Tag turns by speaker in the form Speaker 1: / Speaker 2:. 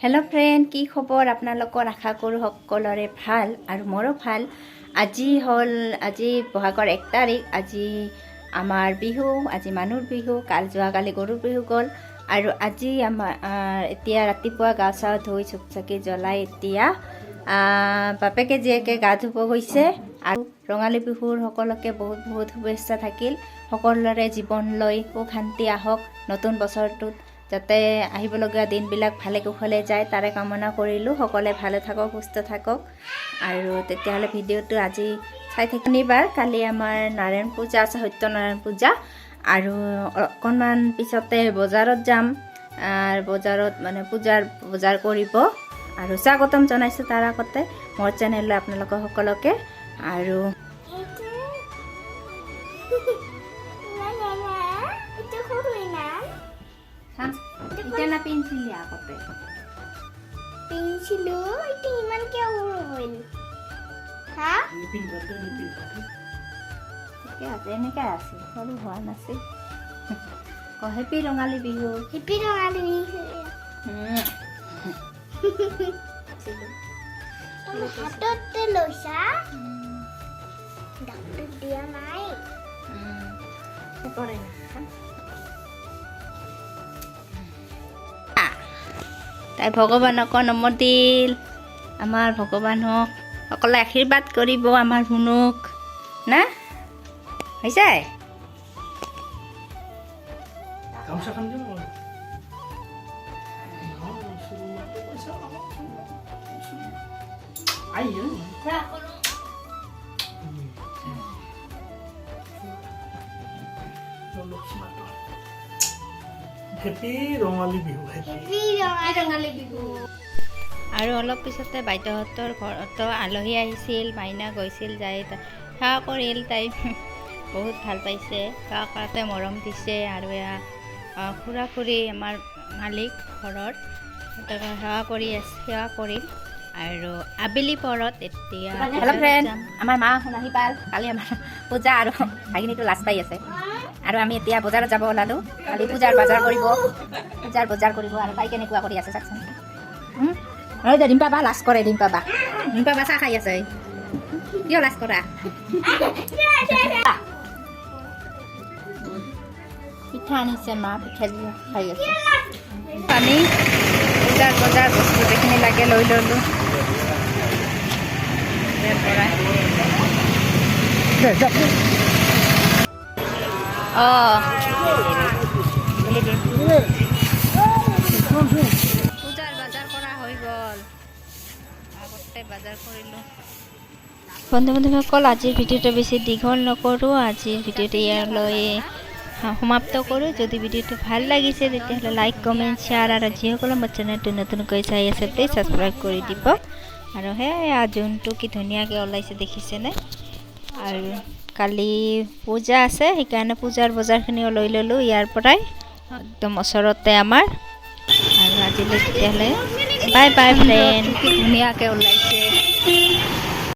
Speaker 1: Hello' friend, কি খবৰ আপোনালোকৰ? আশা কৰোঁ সকলোৰে ভাল আৰু মোৰো ভাল। আজি বহাগৰ 1 তাৰিখ। আজি আমাৰ বিহু, আজি মানুহৰ বিহু। যোৱাকালি গৰুৰ বিহু গ'ল আৰু আজি আমাৰ এতিয়া ৰাতিপুৱা গা চা ধুই, ধূপ চাকি জ্বলাই এতিয়া বাপেকে জীয়েকে গা ধুব গৈছে। আৰু ৰঙালী বিহুৰ সকলোকে বহুত বহুত শুভেচ্ছা থাকিল। সকলোৰে জীৱনলৈ সুখ শান্তি আহক। নতুন বছৰটোত যাতে আহিবলগীয়া দিনবিলাক ভালে কুশলে যায়, তাৰে কামনা কৰিলোঁ। সকলোৱে ভালে থাকক, সুস্থ থাকক। আৰু তেতিয়াহ'লে ভিডিঅ'টো আজি চাই থাকি। শনিবাৰ, কালি আমাৰ নাৰায়ণ পূজা আছে, সত্যনাৰায়ণ পূজা। আৰু অকণমান পিছতে বজাৰত যাম আৰু বজাৰত মানে পূজাৰ বজাৰ কৰিব। আৰু স্বাগতম জনাইছোঁ তাৰ আগতে মোৰ চেনেললৈ আপোনালোকক সকলোকে। আৰু
Speaker 2: এইটো না না না, এইটো সৰু না।
Speaker 1: এতিয়া না পিন্ধিছিলি আগতে?
Speaker 2: পিন্ধিছিলো। এইটো ইমান কিয় সৰু হ'ল, হা?
Speaker 1: ঠিকে আছে, এনেকাই আছে, সৰু হোৱা নাছিল। ক, হেপী ৰঙালী বিহু।
Speaker 2: হেপী ৰঙালী বিহু। তুমি হাততে লৈছা, ডাক্তৰ দিয়া নাই।
Speaker 1: কৰে না। তাই ভগৱানকো নম দিল। আমাৰ ভগৱানক সকলোৱে আশীৰ্বাদ কৰিব আমাৰ ধুনুক না হৈছে।
Speaker 3: গামোচাখন দিওঁ নহয়, চুৰমাটো পইচা অলপ। আই।
Speaker 1: সেৱা কৰোঁ।
Speaker 3: চুমাটো। Happy Rongali Bihu, happy.
Speaker 2: Happy Rongali
Speaker 1: Rongali Bihu. আৰু অলপ পিছতে বাইদেউহঁতৰ ঘৰতো আলহী আহিছিল। মাইনা গৈছিল, যাই সেৱা কৰিল। তাই বহুত ভাল পাইছে। সেৱা কৰাতে মৰম দিছে। আৰু এয়া খুৰা খুৰী, আমাৰ মালিক ঘৰৰ, সিহঁতক সেৱা কৰি আছে, সেৱা কৰিল। আৰু আবেলি পৰত এতিয়া হেল্ল' ফ্ৰেণ্ড, আমাৰ মা আহি পাল। কালি আমাৰ পূজা আৰু ভাগিনীটো লাজ পাই আছে। আৰু আমি এতিয়া বজাৰত যাব ওলালোঁ। কালি পূজাৰ বজাৰ কৰিব, পূজাৰ বজাৰ কৰিব। আৰু তাই কেনেকুৱা কৰি আছে চাওকচোন। ঐ দে, ডিম্পা বা লাজ কৰে। ডিম্পা বা, ডিম্পা বা চাহ খাই আছে। কিয় লাজ কৰা? পিঠা আনিছে মা, পিঠা দি খাই আছে। আমি পূজাৰ বজাৰ বস্তু যিখিনি লাগে লৈ ল'লোঁ ইয়াৰ পৰা। অঁ, পূজাৰ বজাৰ কৰা হৈ গ'ল। আগতে বজাৰ কৰিলোঁ। বন্ধু বান্ধৱীসকল, আজিৰ ভিডিঅ'টো বেছি দীঘল নকৰোঁ। আজিৰ ভিডিঅ'টো ইয়ালৈ সমাপ্ত কৰোঁ। যদি ভিডিঅ'টো ভাল লাগিছে, তেতিয়াহ'লে লাইক, কমেণ্ট, শ্বেয়াৰ আৰু যিসকলে মোৰ চেনেলটো নতুনকৈ চাই আছে, প্লিজ ছাবস্ক্ৰাইব কৰি দিব। আৰু সেয়া জোনটো কি ধুনীয়াকৈ ওলাইছে দেখিছেনে? আৰু কালি পূজা আছে, সেইকাৰণে পূজাৰ বজাৰখিনিও লৈ ল'লোঁ ইয়াৰ পৰাই, একদম ওচৰতে আমাৰ। আৰু আজিলৈ তেতিয়াহ'লে বাই বাই ফ্ৰেণ্ড। কি ধুনীয়াকৈ ওলাইছে।